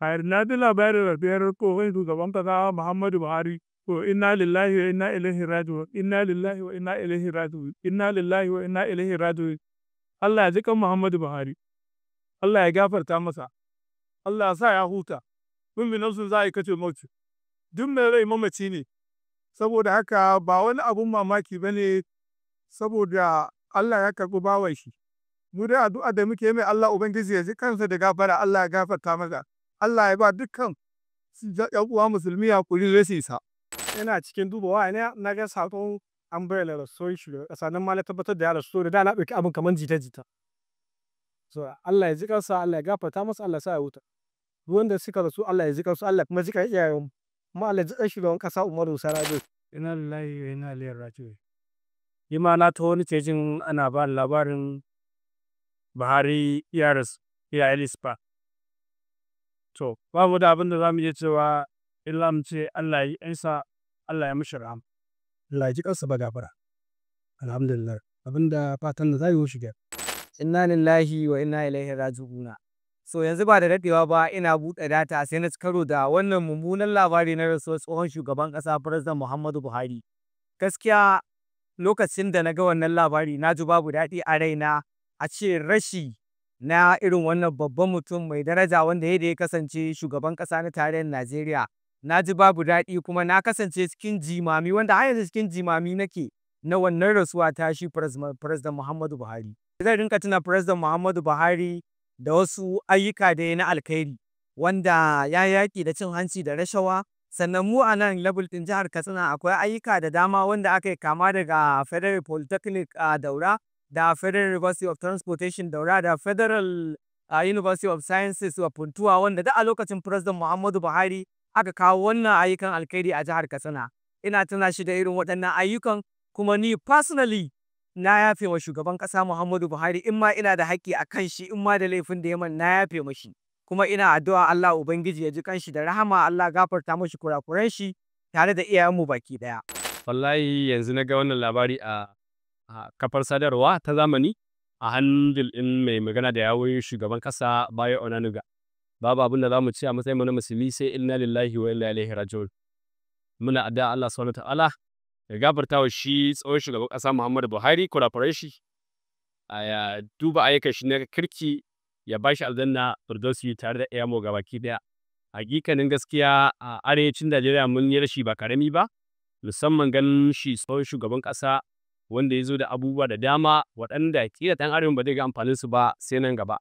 A na ji labarin rasuwar tsohon shugaban ƙasa Muhammadu Buhari. To, inna lillahi wa inna ilaihi raji'un, inna lillahi wa inna ilaihi raji'un, inna lillahi wa inna ilaihi raji'un. Allah ya ji kan Muhammadu Buhari. Allah ya gafarta masa. Allah ya sa ya huta. Kullu nafsin za'iqatul maut. Duk mai rai mamaci ne. Saboda haka ba wani abun mamaki ba ne, saboda Allah ya karɓi bawan shi. Mu dai addu'a da muke mai, Allah Ubangiji ya ji kansa da gafara, Allah ya gafarta masa. Allah ya ba dukkan ‘yan uwa Musulmi hakuri rashin sa. Ina cikin duba waya na ga sakon an bayyana rasuwar shugaban ƙasa, nan ma na tabbatar da ya rasu, da da na ɗauki abin kamar jita-jita. So Allah ya ji kansa, Allah ya gafarta masa, Allah ya sa ya huta. Duk wanda suka rasu, Allah ya ji kansu, Allah kuma ji kan iyayenmu. Kuma Allah ya ji kan shugaban ƙasa Umaru Musa Yar'adua. Inna lillahi wa inna ilaihi raji'un. Ni ma na taho nake jin ana ba labarin Buhari ya rasu, ya yi ba. To, ba mu da abin da za mu iya cewa illa mu ce Allah ya ji kansa, Allah ya mishi rahama. Allah ya ji kansa ba gafara. Alhamdulillah. Abinda fatan da za yi shiga. Inna lillahi wa inna ilaihi raji'una. So yanzu ba da daɗewa ba ina buɗe data sai na ci karo da wannan mummunan labari na rasuwar tsohon shugaban ƙasa, President Muhammadu Buhari. Gaskiya lokacin da na ga wannan labari na ji babu daɗi a raina, a ce rashi na irin wannan babban mutum mai daraja wanda ya kasance shugaban ƙasa na tarayyar Najeriya. Na ji babu daɗi kuma na kasance cikin jimami, wanda har yanzu cikin jimami nake na wannan rasuwa ta shi President Muhammadu Buhari. Zan rinka tuna President Muhammadu Buhari da wasu ayyuka da ya na alkhairi, wanda ya yaƙi da cin hanci da rashawa. Sannan mu a nan level ɗin jihar Katsina akwai ayyuka da dama wanda aka yi, kama daga Federal Polytechnic a Daura, da Federal University of Transportation Daura, da Federal University of Sciences of Funtua, wanda duk a lokacin President Muhammadu Buhari aka kawo wannan ayyukan alkhairi a jihar Katsina. Ina tuna shi da irin waɗannan ayyukan, kuma ni personally na yafe wa shugaban ƙasa Muhammadu Buhari. In ma ina da haƙƙi a kan shi, in ma da laifin da ya man, na yafe mashi. Kuma ina addu'a Allah Ubangiji ya ji kanshi da rahama, Allah gafarta mashi kurakuran shi tare da iyayenmu baki ɗaya. Wallahi yanzu na ga wannan labari a kafar sadarwa ta zamani, a handle ɗin mai magana da yawun shugaban ƙasa, Bayo Onanuga. Babu abin da za mu ce a matsayin mu na Musulmi sai inna lillahi wa inna ilaihi raji'un. Muna addu'a Allah Subhanahu ta'ala ya gafarta wa shi tsohon shugaban ƙasa Muhammadu Buhari kurakuran shi, ya duba ayyukan shi na kirki, ya ba shi aljanna firdausi tare da iyayenmu gabaki ɗaya. Hakikanin gaskiya, a arewacin Najeriya mun yi rashi ba karami ba, musamman ganin shi tsohon shugaban ƙasa wanda ya zo da abubuwa da dama waɗanda kila ɗan arewa ba zai ga amfanin su ba sai nan gaba.